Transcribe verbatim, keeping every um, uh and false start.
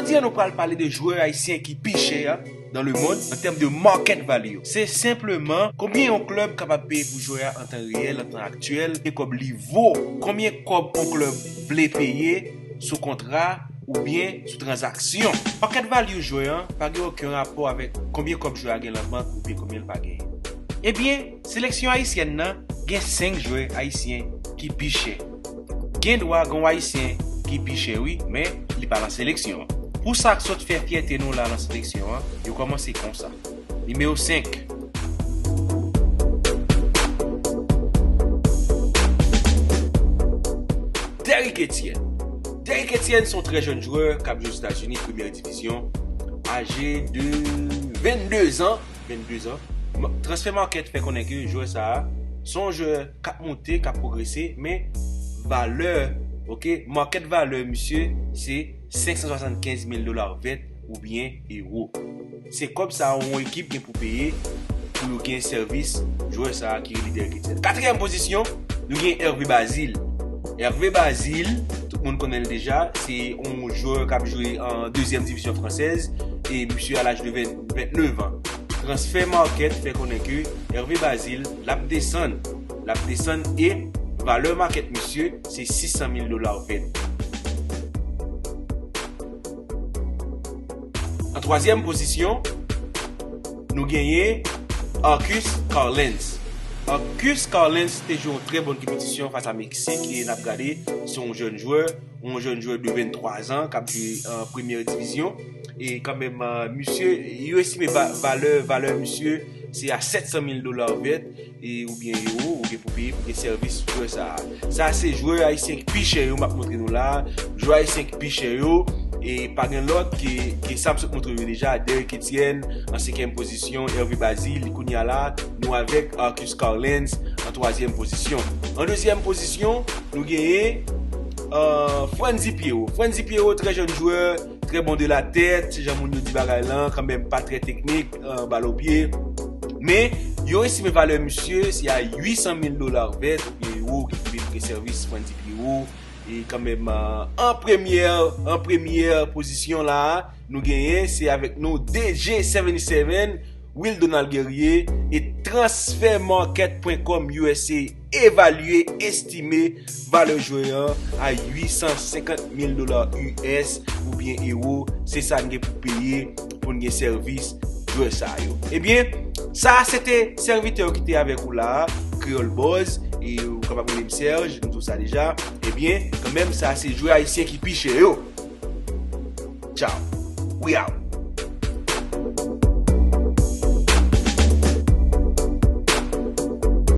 Jodi a nou pral pale de jwè ayisyen ki pi chè a dans le monde en termes de market value. Se senpleman konbyen yon klèb kapab peye pou jwè a an tan reyèl, an tan aktyèl, e kòb li vo, konbyen kòb yon klèb vle peye sou kontra oubyen sou tranzaksyon. Market value jwè an pa gen okenn rapò avèk konbyen kòb jwè a gen nan bank oubyen konbyen l pa genyen. Ebyen, seleksyon ayisyèn nan gen senk jwè ayisyen ki pi chè. Gen dwa gen yon ayisyen ki pi chè, wi, men li pa nan seleksyon an. Pou sa k sot fè fyète nou la nan seleksyon an, yo kòmanse konsa. Nimewo senk. Derrick Etienne. Derrick Etienne se yon trè jèn jwè k ap jwe Ozetazini, premyè divizyon, aje de vennde zan. Vennde zan. Ma-, Transfer Market fè konnen ke jwè sa a, se yon jwè k ap monte, k ap pwogrese, men valè, ok, market valè misye, se senk san swasannkenz mil dola vèt oubyen ewo. Se kòb sa a yon ekip gen pou peye pou yo gen sèvis jwè sa a ki rele Derrick Etienne. Katriyèm pozisyon, nou gen Hervé Bazile. Hervé Bazile, tout moun konnen l deja, se yon jwè k ap jwe an dezyèm divizyon fransèz, e misye a laj de ven, vennde zan. Transfer Market fè konnen ke Hervé Bazile, l ap desann. L ap desann e valè market misye, se sis san mil dola vèt. An twazyèm pozisyon, nou genyen Arcus Carlens. Arcus Carlens te jwe yon trè bòn konpetisyon fas a Meksik e n ap gade, se yon jèn jwè, yon jèn jwè de venntwa zan k ap jwe an premyè divizyon. E kanmenm, euh, misye, yo estime va-, valè, valè misye se a sèt san mil dola vèt, e oubyen ewo, ou gen pou peye pou gen sèvis jwè sa a. Sa a se jwè ayisyen ki pi chè yo, m ap montre nou la a. Jwè ayisyen ki pi chè yo, e pa gen lòt ke, ke sa m sot montre yo deja, Derrick Etienne an senkyèm pozisyon, Hervé Bazile, kounye a la, nou avèk Arcus Carlens an twazyèm pozisyon. An dezyèm pozisyon, nou genyen, euh, Franzy Pierrot. Franzy Pierrot, trè jèn jwè, trè bon de la tèt, jan moun yo di bagay lan, kanmenm pa trè teknik, euh, bal o pye. Men, yo estime valè misye se a uit san mil dola vèt, oubyen ewo, ki pou gen sèvis Franzy Pierrot. E kanmenm, euh, an premyè, an premyè pozisyon la a, nou genyen, se avèk nou D J seventy seven, Will Donald Guerrier, e transfer market pwen com U S A evalye, estime valè jwè an a uit san senkant mil dola U S oubyen ewo, se sa n gen pou peye pou n gen sèvis jwè sa yo. Ebyen, sa se te sèvitè ki te avèk ou la a, Kreyòl Buzz, e ou kapab rele m Serge, m di w sa deja. Ebyen, kanmenm, sa se jwè ayisyen ki pi chè yo. Tchao. We out.